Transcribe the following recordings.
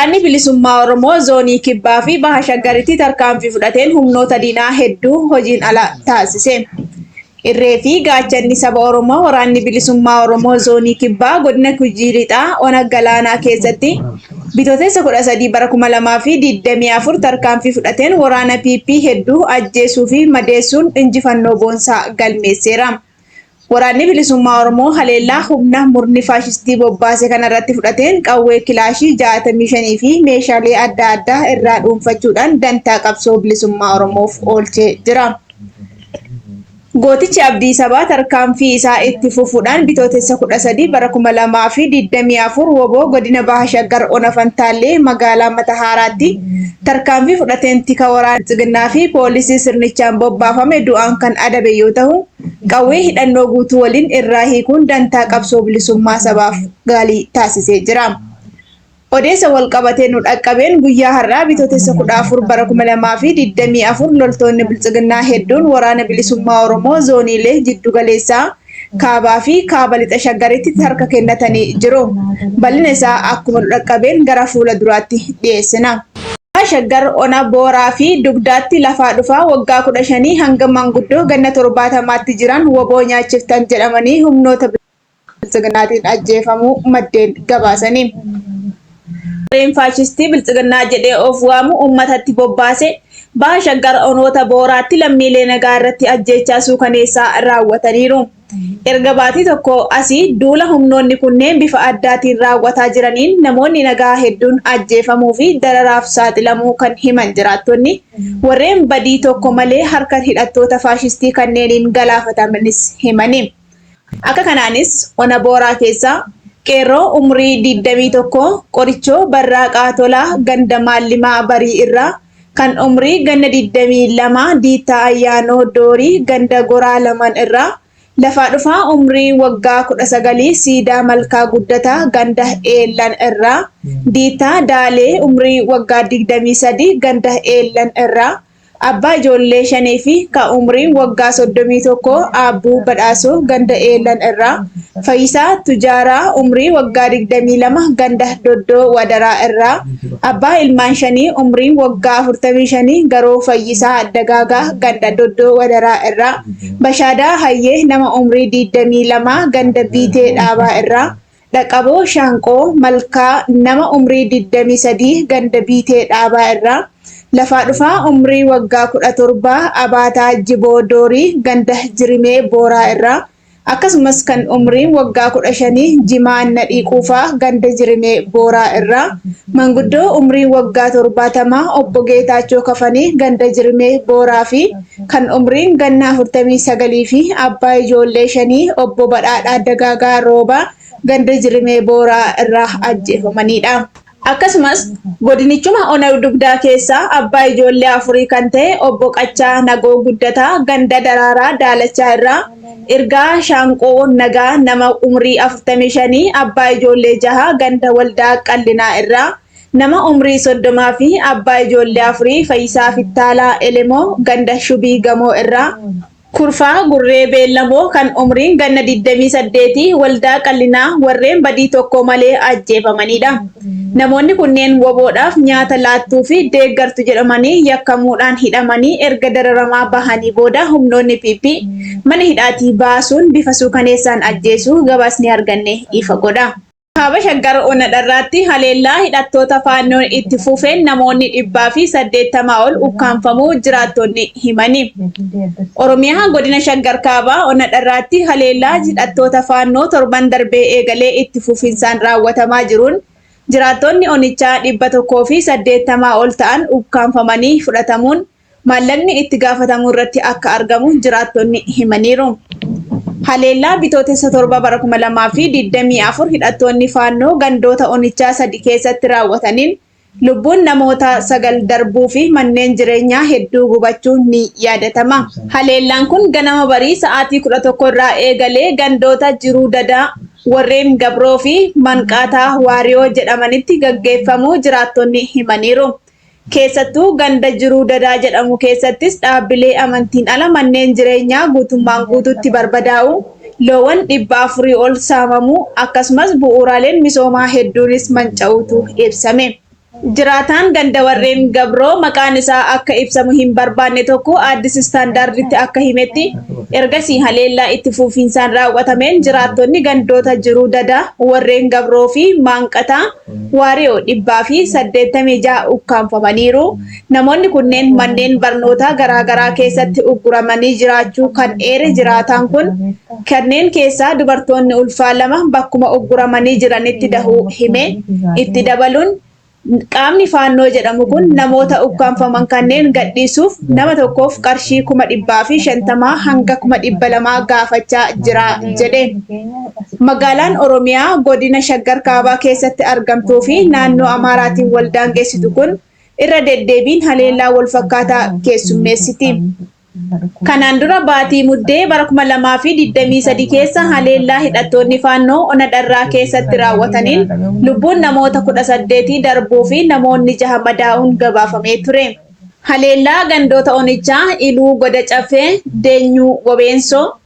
Waraanni Bilisummaa Oromoo Zoonii Kibbaa fi Baha Shaggaritti tarkaanfii fudhateen humnoota diinaa hedduu hojiin ala taasise. Irree fi gaachanni saba Oromoo Waraanni Bilisummaa Oromoo Zoonii Kibbaa Godina Gujii Lixaa Ona Galaanaa keessatti Bitootessa 13 bara 2024 tarkaanfii fudhateen waraana PP hedduu ajjeesuu fi madeessuun injifannoo boonsaa galmeesseera. Waraanni Bilisummaa Oromoo haleellaa humna murni faashistii bobbaase kana irratti fudhateen qawwee kilaashii 65 fi meeshaalee adda addaa irraa dhuunfachuudhaan dantaa qabsoo bilisummaa Oromoof oolchee jira. Gootichi Abdii Sabaa tarkaanfii isaa itti fufuudhaan Bitootessa 13 bara 2024 wbo Godina Baha Shaggar Ona Fantaallee magaalaa Matahaaraatti tarkaanfii fudhateen tika waraana Biltsiginnaa fi poolisii sirnichaan bobbaafame du'aan kan adabe yoo tahu, qawwee hidhannoo guutuu waliin irraa hiikuun dantaa qabsoo bilisummaa sabaaf galii taasisee jira. Odeessa walqabatee nu dhaqqabeen guyyaa har'aa Bitootessa 14 bara 2024 loltoonni Biltsiginnaa hedduun Waraana Bilisummaa Oromoo zooniilee jiddu galeessaa, Kaabaa fi Kaaba Lixa Shaggaritti harka kennatanii jiru. Bal'ina isaa akkuma nu dhaqqabeen gara fuula duraatti dhiyeessina. Shaggar Ona Booraa fi Dugdaatti lafaa dhufaa waggaa 15 hanga manguddoo ganna 70tti jiran wbo nyaachiftan jedhamanii humnoota Biltsiginnaatiin ajjeefamuu maddeen gabaasani. Gareen faashistii Biltsiginnaa jedhee of waamu uummatatti bobbaase Baha Shaggar Onoota Booraatti lammiilee nagaa irratti ajjeechaa suukaneessaa raawwataniiru. Erga baatii tokkoo asii duula humnoonni kunneen bifa addaatiin raawwataa jiraniin namoonni nagaa hedduun ajjeefamuu fi dararaaf saaxilamuu kan himan jiraattonni, warreen badii tokko malee harka hidhattoota faashistii kanneeniin galaafatamanis himani. Akka kanaanis ona Booraa keessaa qeerroo umurii 21 Qorichoo Barraaqaa Tolaa ganda Maallimaa Barii irraa, kan umurii ganna 22 Diittaa Ayyaanoo Doorii ganda Goraa Laman irraa, Lafaa Dhufaa umurii waggaa 19 Siidaa Malkaa Guddataa ganda Eellan irraa, Diittaa Daalee umurii waggaa 23 ganda Eellan irraa, Abbaa ijoollee shanii fi ka umriin waggaa 31 Aabbuu Badhaasoo ganda Eellan irraa, Fayyisaa Tujaaraa umrii waggaa 22 ganda Doddoo Wadaraa irraa, abbaa ilmaan shanii umriin waggaa 45 Garoo Fayyisaa Dagaagaa ganda Doddoo Wadaraa irraa, Bashaadaa Hayyee nama umrii 22 ganda Biitee Dhaabaa irraa, Dhaqaboo Shaanqoo Malkaa nama umrii 23 ganda Biitee Dhaabaa irraa, Lafaa Dhufaa umrii waggaa 17 Abaataa Jiboo Doorii ganda Jirimee Booraa irraa, akkasumas kan umriin waggaa 15 Jimaa Nadhii Quufaa ganda Jirimee Booraa irraa, manguddoo umriin waggaa 70 Obbo Geetaachoo Kafanii ganda Jirimee Booraa fi kan umriin ganna 49 fi abbaa ijoollee shanii Obbo Badhaadhaa Dagaagaa Roobaa ganda Jirimee Booraa irraa ajjeefamaniidha. Akkasumas, godinichuma ona Dugdaa keessaa abbaa ijoollee afurii kan ta'e Obbo Qachaa Nagoo Guddataa ganda Daraaraa Daalachaa irraa, Irgaa Shaanqoo Nagaa nama umrii 45 abbaa ijoollee jahaa ganda Waldaa Qallinaa irraa, Nama umrii 30 fi abbaa ijoollee afurii Fayyisaa Fittaalaa Elemoo ganda Shubii Gamoo irraa, Kurfaa Gurree Beellamoo kan umriin ganna 28 Waldaa Qallinaa warreen badii tokko malee ajjeefamaniidha. Namoonni kunneen wbo dhaaf nyaata laattuu fi deeggartu jedhamanii yakkamuudhaan hidhamanii erga dararamaa bahanii booda humnoonni PP mana hidhaatii baasuun bifa suukaneessaan ajjeesuu gabaasni arganne ifa godha. Kaaba Shaggar Ona Dharraatti haleellaa hidhattoota Faannoon itti fufeen namoonni 180 ol ukkaamfamuu jiraattonni himani. Oromiyaa Godina Shaggar Kaabaa Ona Dharraatti haleellaa hidhattoota Faannoo torban darbee eegalee itti fufinsaan raawwatamaa jiruun jiraattonni onichaa 180 ol ta'an ukkaamfamanii fudhatamuun maallaqni itti gaafatamuu irratti akka argamu jiraattonni himaniiru. Haleellaa Bitootessa 7 bara 2024 hidhattoonni Faannoo gandoota onichaa sadi keessatti raawwataniin lubbuun namoota 9 darbuu fi manneen jireenyaa hedduu gubachuun ni yaadatama. Haleellaan kun ganama barii sa'aatii 11 irraa eegalee gandoota Jiruu Dadaa, Warreem Gabroo fi Manqaataa Waariyoo jedhamanitti gaggeeffamuu jiraattonni himaniiru. Keessattuu ganda Jiruu Dadaa jedhamu keessattis dhaabbilee amantiin ala manneen jireenyaa guutummaan guutuutti barbadaa'uu, loowwan 400 ol saamamuu akkasumas bu'uuraaleen misoomaa hedduunis manca'uutu ibsame. Jiraataan ganda warreen Gabroo maqaan isaa akka ibsamu hin barbaanne tokko Addis Standarditti akka himetti, ergasii haleellaa itti fufiinsaan raawwatameen jiraattonni gandoota Jiruu Dadaa, Warreen Gabroo fi Maanqataa Waariyoo 186 ukkaamfamaniiru. Namoonni kunneen manneen barnootaa garaagaraa keessatti ugguramanii jiraachuu kan eere jiraataan kun, kanneen keessaa dubartoonni ulfaa 2 bakkuma ugguramanii jiranitti dahuu hime. Itti dabaluun, qaamni Faannoo jedhamu kun namoota ukkaamfaman kanneen gadhiisuuf nama tokkoof qarshii 150,000 hanga 200,000 gaafachaa jira jedhe. Magaalaan Oromiyaa godina Shaggar Kaabaa keessatti argamtuu fi naannoo Amaaraatiin wal daangeessitu kun irra deddeebiin haleellaa walfakkaataa keessummeessiti. Kanaan dura baatii Muddee bara 2023 keessa haleellaa hidhattoonni Faannoo ona Dharraa keessatti raawwataniin lubbuun namoota 18 darbuu fi namoonni jaha madaa'uun gabaafamee ture. Haleellaa gandoota onichaa Iluu Goda Caffee, Deenyuu Gobeensoo,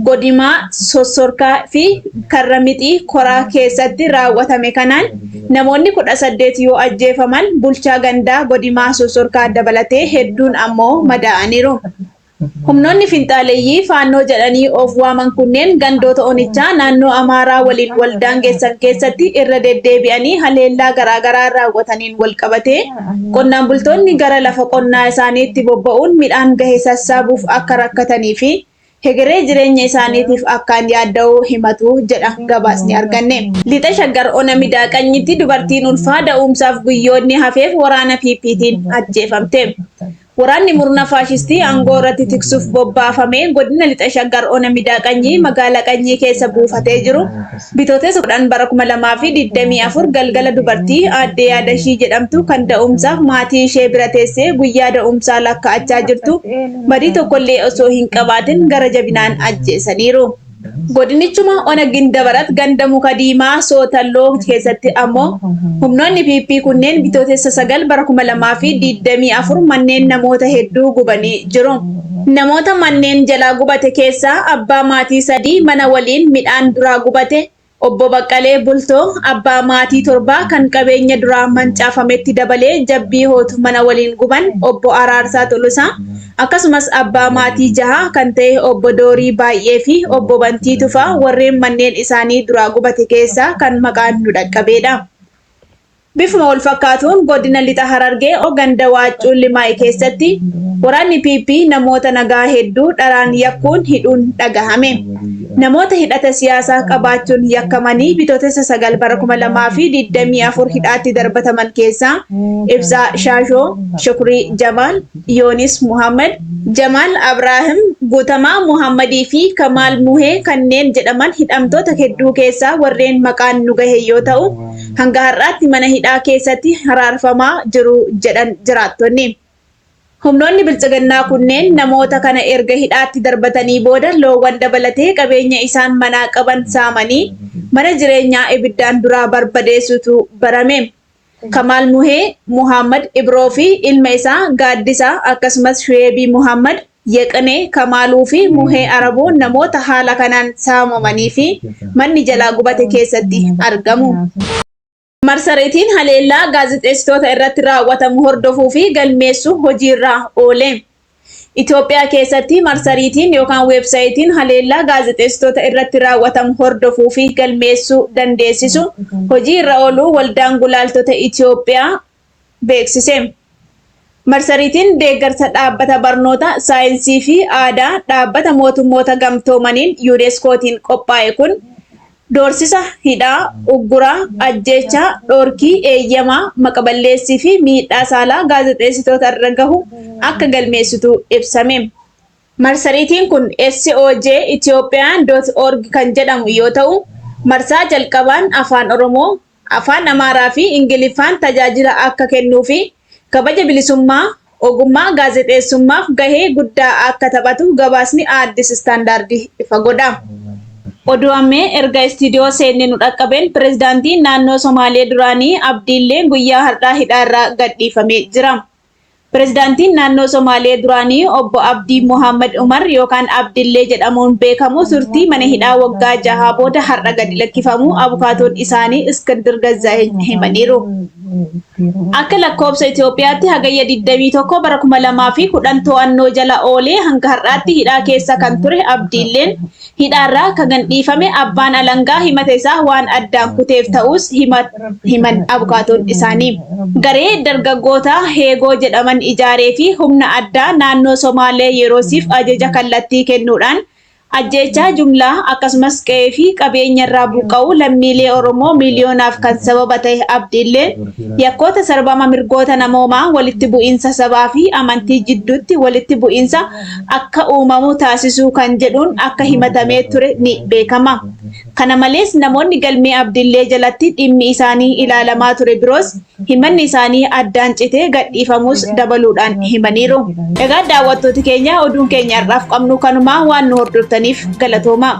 Godimaa Sossorkaa fi Karra Mixii Koraa keessatti raawwatame kanaan namoonni 18 yoo ajjeefaman, bulchaa gandaa Godimaa Sossorkaa dabalatee hedduun ammoo madaa'aniiru. Humnoonni finxaaleyyii Faannoo jedhanii of waaman kunneen gandoota onichaa naannoo Amaaraa waliin wal daangessan keessatti irra deddeebi'anii haleellaa garaagaraa raawwataniin walqabatee qonnaan bultoonni gara lafa qonnaa isaaniitti bobba'uun midhaan gahe sassaabuuf akka rakkatanii fi hegeree jireenya isaaniitiif akkaan yaadda'uu himatu jedha gabaasni arganne. Lixa Shaggar Ona Midaa Qanyitti dubartiin ulfaa da'uumsaaf guyyoonni hafeef waraana PPtiin ajjeefamte. Waraanni murna faashistii aangoo irratti tiksuuf bobbaafamee godina Lixa Shaggar Ona Midaa Qanyii magaalaa Qanyii keessa buufatee jiru Bitootessa 10 bara 2024 galgala dubartii Aadde Yaadashii jedhamtu kan da'umsaaf maatii ishee bira teessee guyyaa da'umsaa lakkaa'achaa jirtu badii tokkollee osoo hin qabaatin gara jabinaan ajjeesaniiru. Godinichuma ona Gindabarat ganda Muka Diimaa Sootalloo keessatti ammoo humnoonni PP kunneen Bitootessa 9 bara 2024 manneen namoota hedduu gubanii jiru. Namoota manneen jalaa gubate keessaa abbaa maatii 3 mana waliin midhaan duraa gubate, Obbo Baqqalee Bultoo abbaa maatii torbaa kan qabeenya duraa mancaafametti dabalee jabbii hootu mana waliin guban Obbo Araarsaa Tolosaa akkasumas abbaa maatii jahaa kan ta'e Obbo Doorii Baay'ee fi Obbo Bantii Tufaa warreen manneen isaanii duraa gubate keessaa kan maqaan nu dhaqqabeedha. Bifuma wal fakkaatuun godina Lixa Harargee ganda Waaccuu Limaay keessatti waraanni PP namoota nagaa hedduu dharaan yakkuun hidhuun dhagahame. Namoota hidhata siyaasaa qabaachuun yakkamanii Bitootessa 9 bara 2024 hidhaatti darbataman keessaa Ibsaa Shaashoo, Shukrii Jamaal, Yoonis Muhammad, Jamaal Abraahim, Guutamaa Muhammadii fi Kamaal Muhee kanneen jedhaman hidhamtoota hedduu keessaa warreen maqaan nu gahe yoo ta'u, hanga har'aatti mana hidhaa keessatti hiraarfamaa jiru jedhan jiraattonni. Humnoonni Biltsiginnaa kunneen namoota kana erga hidhaatti darbatanii booda loowwan dabalatee qabeenya isaan manaa qaban saamanii mana jireenyaa ibiddaan duraa barbadeessuutu barame. Kamaal Muhee, Muhaammad Ibroo fi ilma isaa Gaaddisaa akkasumas Shuyeebii Muhaammad, Yeqnee Kamaaluu fi Muhee Araboo namoota haala kanaan saamamanii fi manni jalaa gubate keessatti argamu. Marsariitiin haleellaa gaazexeessitoota irratti raawwatamu hordofuu fi galmeessu hojiirra oole. Itoophiyaa keessatti marsariitiin yookaan weebsaayitiin haleellaa gaazexeessitoota irratti raawwatamu hordofuu fi galmeessuu dandeessisu hojii irra ooluu Waldaan Gulaaltota Itoophiyaa beeksise. Marsariitiin deeggarsa Dhaabbata Barnoota, Saayinsii fi Aadaa Dhaabbata Mootummoota Gamtoomaniin UNESCOtiin qophaa'e kun doorsisa, hidhaa, uggura, ajjeechaa, dhorkii eeyyamaa, maqaballeessii fi miidhaa saalaa gaazexeessitoota irra gahu akka galmeessitu ibsame. Marsariitiin kun SOJ Ethiopia.org kan jedhamu yoo ta'u, marsaa jalqabaan Afaan Oromoo, Afaan Amaaraa fi Ingiliffaan tajaajila akka kennuu fi kabaja bilisummaa ogummaa gaazexeessummaaf gahee guddaa akka taphatu gabaasni Addis Standard ifa godha. Oduu ammee erga istiidiyoo seenne nu dhaqqabeen pirezidaantiin naannoo Somaalee duraanii Abdiilleen guyyaa har'aa hidhaarraa gadhiifamee jira. Pireezidaantiin naannoo Somaalee duraanii obbo Abdii Mohaammed Umar yookaan Abdillee jedhamuun beekamu turtii mana hidhaa waggaa jahaa booda har'a gadi lakkifamuu abukaatoon isaanii Iskindir Gazzaaheny himaniiru. Akka lakkoofsa Itoophiyaatti Hagayya 21 bara 2010 to'annoo jala oolee hanga har'aatti hidhaa keessa kan ture Abdiilleen hidhaarraa kan gadhiifame abbaan alangaa himata isaa waan addaan kuteef ta'uus himan abukaatoon isaanii. Garee dargaggoota Heegoo jedhaman ijaaree fi humna addaa naannoo Somaalee yeroosiif ajaja kallattii kennuudhaan ajjeechaa jumlaa akkasumas qe'ee fi qabeenya irraa buqqa'uu lammiilee Oromoo miiliyoonaaf kan sababa ta'e Abdiilleen yakkoota sarbama mirgoota namoomaa walitti bu'iinsa sabaa fi amantii jidduutti walitti bu'iinsa akka uumamu taasisuu kan jedhuun akka himatamee ture ni beekama. Kana malees namoonni galmee Abdillee jalatti dhimmi isaanii ilaalamaa ture biroos himanni isaanii addaan citee gadhiifamuus dabaluudhaan himaniiru. Egaa daawwattooti keenya oduun keenya har'aaf qabnu kanumaa waan nu hordoftaniif galatoomaa.